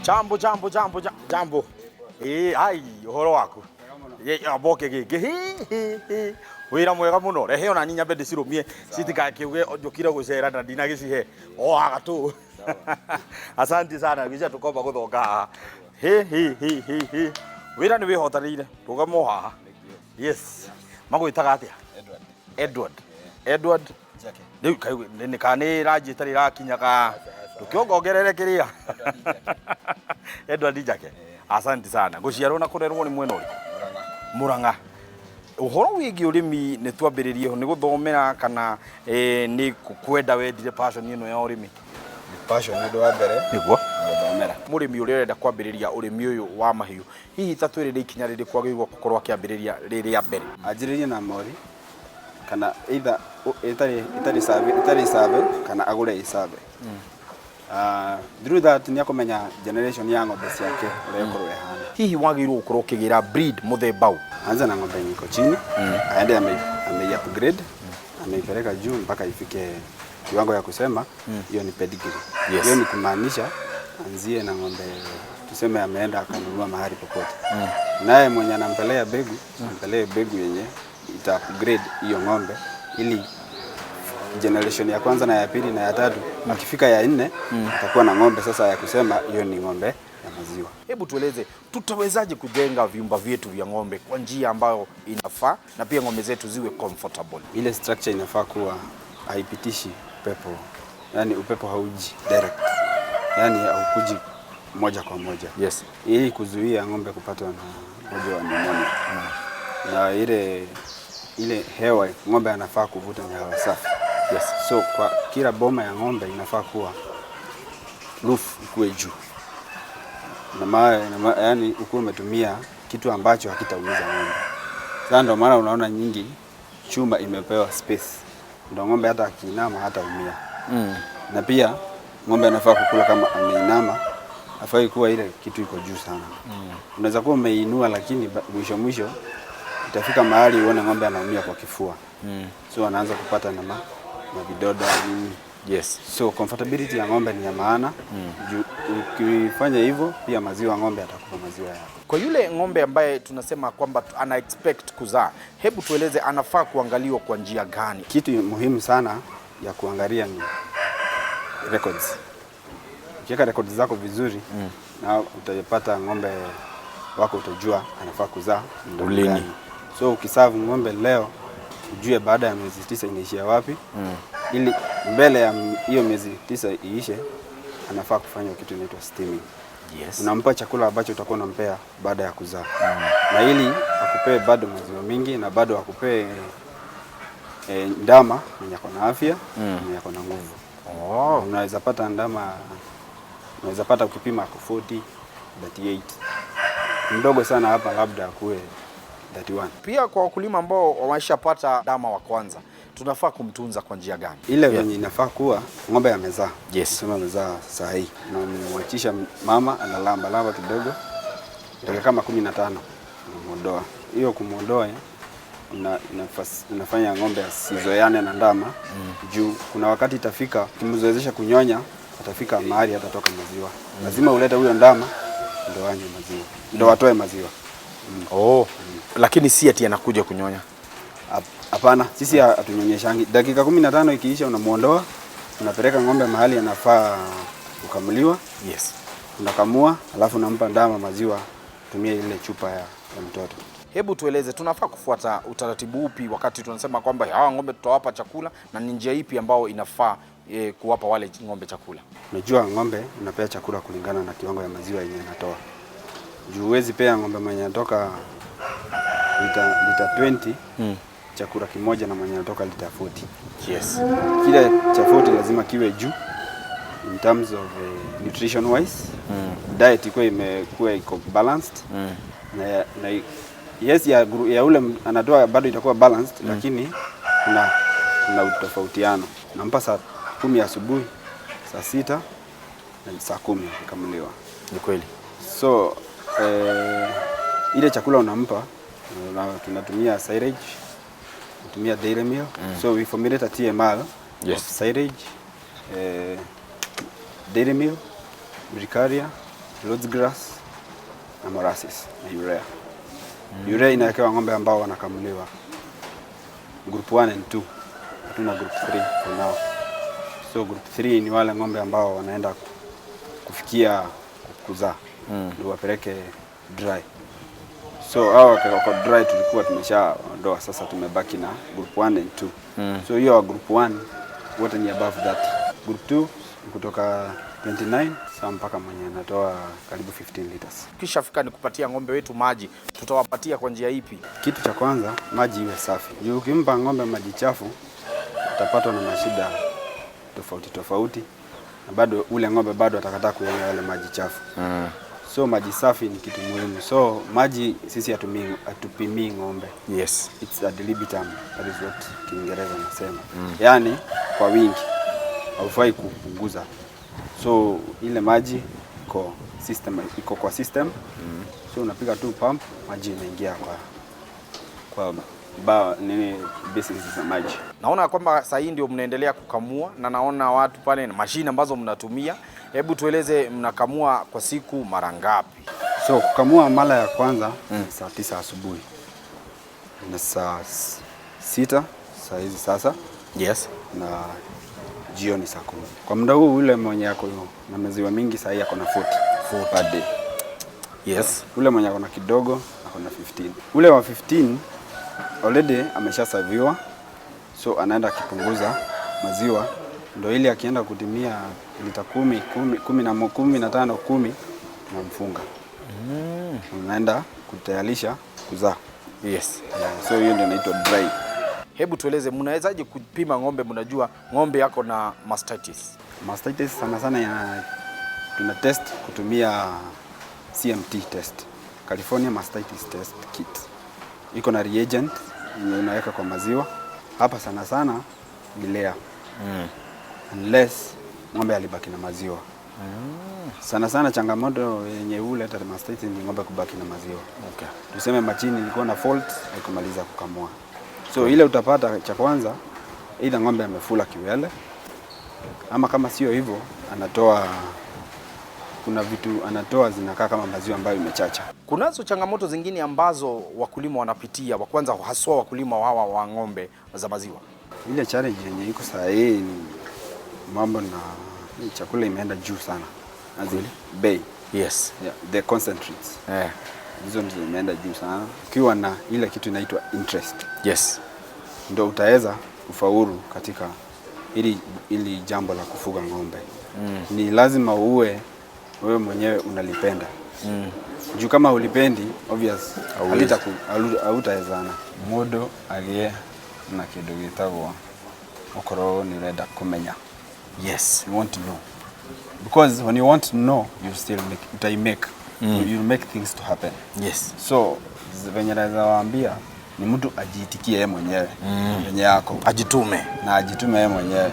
Jambo, jambo, jambo, jambo. Ĩ ai, ũhoro waku? Amboke gĩngĩ. Hi, hi, hi. Wĩra mwega mũno. Rehe ona niĩ nyambe ndĩcirũmie citikakiuge njũkire gũcera na ndinagĩcihe o haga tu. Asante sana, gĩcia tũkomba gũthonga haha. Hi, hi, hi, hi, hi. Wĩra nĩ wĩhotanĩire. Rũgama o haha. Yes. Magwĩtaga atĩa? Edward. Edward. Edward. Njake. Rĩu kaĩ nĩ kana nĩ ranji ĩtarĩ ĩrakinyaga, ndũkĩongongerere kĩrĩa. Edward Njake, asante sana. Gũciarwo na kũrerwo nĩ mwena ũrĩkũ? Murang'a. Murang'a. Ũhoro wĩgiĩ ũrĩmi nĩ twambĩrĩrie ho, nĩ gũthomera kana nĩ kwenda wendire passion ĩno ya ũrĩmi? Passion ũndũ wa mbere. Nĩguo. Gũthomera. Mũrĩmi ũrĩa ũrenda kwambĩrĩria ũrĩmi ũyũ wa mahiũ, hihi ta twĩrĩre ikinya rĩrĩkũ agĩrĩirwo gũkorwo akĩambĩrĩria rĩ rĩa mbere? Anjĩrĩrie na mori kana either ĩtarĩ save kana agũre ĩ save. Through that nĩ akũmenya generation ya ng'ombe ciake ũrĩa ĩkorwo ĩhana. Hihi wagĩrĩirwo gũkorwo ũkĩgĩra breed mũthemba ũ? Anza na ng'ombe yenye iko chini, aende ame upgrade, ameipeleka juu mpaka ifike kiwango ya kusema hiyo ni pedigree. Hiyo ni kumaanisha anzie na ng'ombe, tuseme ameenda akanunua mahali popote. Naye mwenye anampelea mbegu, ampelee mbegu yenye ita upgrade hiyo ng'ombe ili generation ya kwanza na ya pili na ya tatu, akifika ya nne atakuwa na ng'ombe sasa ya kusema hiyo ni ng'ombe ya maziwa. Hebu tueleze tutawezaje kujenga vyumba vyetu vya ng'ombe kwa njia ambayo inafaa na pia ng'ombe zetu ziwe comfortable? Ile structure inafaa kuwa haipitishi upepo, yani upepo hauji direct, yani haukuji moja kwa moja, ili kuzuia ng'ombe kupatwa na ugonjwa wa pneumonia. Na ile hewa ng'ombe anafaa kuvuta ni hewa safi. So kwa kila boma ya ng'ombe inafaa kuwa roof ikuwe juu na mawe, yani ukuwe umetumia kitu ambacho hakitaumiza ng'ombe. Sasa ndio maana unaona nyingi chuma imepewa space, ndio ng'ombe hata akiinama hataumia. Na pia ng'ombe anafaa kukula kama ameinama, afai kuwa ile kitu iko juu sana. Unaweza kuwa umeinua, lakini mwisho mwisho itafika mahali uone ng'ombe anaumia kwa kifua. So anaanza kupata na vidoda nini. So comfortability ya ng'ombe ni ya maana. Juu ukifanya hivyo pia maziwa, ng'ombe atakupa maziwa yako. Kwa yule ng'ombe ambaye tunasema kwamba ana expect kuzaa, hebu tueleze anafaa kuangaliwa kwa njia gani? Kitu muhimu sana ya kuangalia ni records. Ukiweka records zako vizuri na utapata ng'ombe wako, utajua anafaa kuzaa muda Lini. gani. So ukiserve ng'ombe leo, ujue baada ya miezi 9 inaishia wapi, ili mbele ya hiyo miezi 9 iishe, anafaa kufanya kitu inaitwa steaming. Unampa chakula ambacho utakuwa unampea baada ya kuzaa, na ili akupee bado maziwa mingi na bado akupee ndama mwenye ako na afya, mwenye ako na nguvu. Unaweza pata ndama, unaweza pata ukipima ako 40, 38, mdogo sana hapa labda akuwe 31. Pia kwa wakulima ambao wameshapata ndama wa kwanza, tunafaa kumtunza kwa njia gani? Ile venye inafaa kuwa ng'ombe amezaa, sema amezaa saa hii, unamwachisha mama analamba lamba kidogo dakika kama 15, unamuondoa. Hiyo kumuondoa inafanya ng'ombe asizoeane na ndama, juu kuna wakati itafika ukimzoezesha kunyonya, atafika mahali hatatoka maziwa. Lazima ulete huyo ndama ndo anywe maziwa, ndo atoe maziwa. Oh. Lakini si ati anakuja kunyonya. Hapana, sisi hatunyonyeshangi. Dakika 15 ikiisha, unamuondoa, unapeleka ng'ombe mahali anafaa kukamuliwa, unakamua, alafu unampa ndama maziwa, tumia ile chupa ya mtoto. Hebu tueleze tunafaa kufuata utaratibu upi wakati tunasema kwamba hawa ng'ombe tutawapa chakula na ni njia ipi ambao inafaa kuwapa wale ng'ombe chakula? Unajua ng'ombe unapea chakula kulingana na kiwango ya maziwa yenye anatoa. Juu huwezi pea ng'ombe mwenye anatoka lita 20 chakula kimoja na mwenye anatoka lita 40. Kile cha 40 lazima kiwe juu in terms of nutrition wise. Diet ikuwe imekuwa iko balanced. Na yes, ya ule anatoa bado itakuwa balanced, lakini kuna utofautiano. Nampa saa 10 asubuhi, saa 6 na saa 10 akikamuliwa. Ni kweli. So ile chakula unampa tunatumia silage, tunatumia dairy meal. So we formulate a TMR of silage, dairy meal, Bricaria Rhodes grass na molasses na urea. Urea inawekewa ng'ombe ambao wanakamuliwa group 1 and 2. Hatuna group 3 for now. So group 3 ni wale ng'ombe ambao wanaenda kufikia kuzaa, ndio wapeleke dry. So hao wako dry tulikuwa tumeshaondoa, sasa tumebaki na group 1 and 2. So hiyo wa group 1 wote ni above 30. Group 2 ni kutoka 29 saa mpaka mwenye anatoa karibu 15 liters. Kishafika ni kupatia ng'ombe wetu maji, tutawapatia kwa njia ipi? Kitu cha kwanza, maji iwe safi. Juu ukimpa ng'ombe maji chafu utapatwa na mashida tofauti tofauti, na bado ule ng'ombe bado atakataa kuyanywa yale maji chafu. So maji safi ni kitu muhimu. So maji sisi hatupimii ng'ombe. Yes. It's ad libitum, that is what Kiingereza nasema. Yaani kwa wingi haufai kupunguza. So ile maji iko system, iko kwa system. So unapiga tu pump, maji inaingia kwa ba nini basins za maji. Naona kwamba sasa hii ndio mnaendelea kukamua na naona watu pale na mashine ambazo mnatumia. Hebu tueleze, mnakamua kwa siku mara ngapi? So kukamua mara ya kwanza ni saa 9 asubuhi na saa 6 saa hizi sasa. Yes. Na jioni saa 10. Kwa muda huu ule mwenye ako na maziwa mingi saa hii ako na 40 per day. Yes. Ule mwenye ako na kidogo ako na 15. Ule wa 15 already ameshasaviwa, so anaenda akipunguza maziwa, ndo ili akienda kutimia lita 10, 10, 10 na 15, 10 tunamfunga. Unaenda kutayarisha kuzaa. Yes. Yeah, so hiyo ndio inaitwa dry. Hebu tueleze, mnawezaje kupima ng'ombe, mnajua ng'ombe yako na mastitis? Mastitis sana sana tuna test kutumia CMT test, California Mastitis Test Kit. Iko na reagent yenye unaweka kwa maziwa. Hapa sana sana ni layer. Unless ng'ombe alibaki na maziwa. Sana sana changamoto yenye huleta mastitis ni ng'ombe kubaki na maziwa. Okay. Tuseme machini ilikuwa na fault, haikumaliza kukamua. So ile utapata cha kwanza, either ng'ombe amefula kiwele, ama kama sio hivyo anatoa, kuna vitu anatoa zinakaa kama maziwa ambayo imechacha. Kunazo changamoto zingine ambazo wakulima wanapitia, wa kwanza haswa wakulima hawa wa ng'ombe za maziwa. Ile challenge yenye iko saa hii ni mambo na chakula imeenda juu sana. As in bei. Yes. Yeah, the concentrates. Hizo ndizo imeenda juu sana. Ukiwa na ile kitu inaitwa interest, Yes. ndio utaweza kufaulu katika ili jambo la kufuga ng'ombe. Ni lazima uwe wewe mwenyewe unalipenda. Juu kama ulipendi, obvious, hautawezana. Mundu agie na kindu gitagwo ukorwo ni urenda kumenya. Yes. You want to know. Because when you want to know, you still make, utai make. You make things to happen. Yes. So venye naweza waambia ni mtu ajiitikie yeye mwenyewe. Venye yako. Ajitume. Na ajitume yeye mwenyewe.